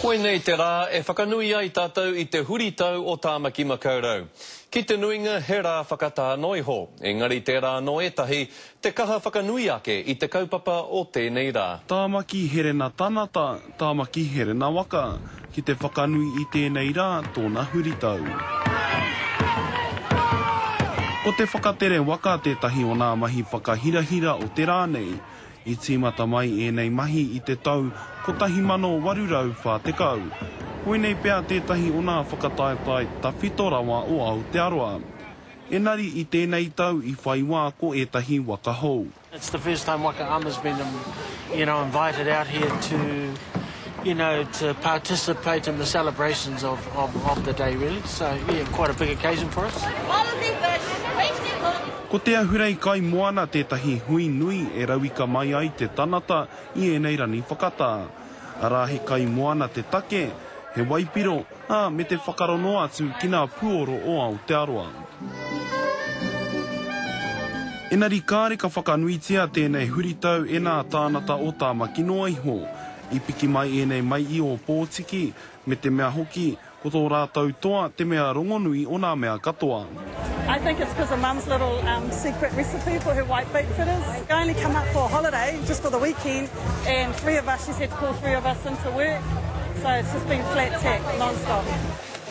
Koinei te rā e whakanui ai tātou i te huritau o Tāmaki Makaurau. Ki te nuinga he rā whakatā noa iho, engari tērā anō ētahi te kaha whakanui ake i te kaupapa o tēnei rā. Tāmaki Herena Tanata, Tāmaki Herena Waka, ki te whakanui i tēnei rā tōna huritau. Ko te whakatere waka tētahi o nā mahi whakahirahira o te rā nei. I tīmata mai ēnei mahi i te tau 1840. Koinei pea tētahi o nā whakataetae tawhito rawa o Aotearoa. Enari i tēnei tau i whai wā ko ētahi waka hou. It's the first time Waka Ama's been you know invited out here to you know to participate in the celebrations of of of the day really so yeah quite a big occasion for us. Ko Te Ahurei Kaimoana tētahi hui nui e rauika mai ai te tanata i ēnei rani whakatā. Arā he kaimoana te take, he waipiro, ā, me te whakarono atu ki nā puoro o Aotearoa. Enari kāre ka whakanuitia tēnei huritau e nā tānata o Tāmaki noa iho. I piki mai ēnei mai i Ōpōtiki, me te mea hoki, Ko tō rātou toa te mea rongonui o nā mea katoa. I think it's because of mum's little secret recipe for her whitebait fritters. I only come up for a holiday, just for the weekend, and three of us, she's had to call three of us into work, so it's just been flat tack, non-stop.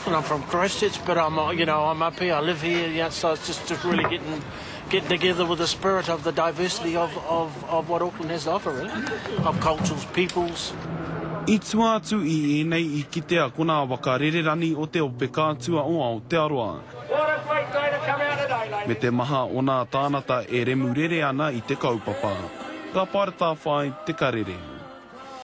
Well, I'm from Christchurch, but I'm, you know, I'm up here, I live here, yeah, so it's just, just really getting, getting together with the spirit of the diversity of, of, of what Auckland has to offer, really, of cultures, peoples. I tua atu i ēnei i kitea ko nā waka rererani o te Ope Kātua o Aotearoa. Me te maha o nā tānata e remurere ana i te kaupapa. Ka paeratawhai te karere.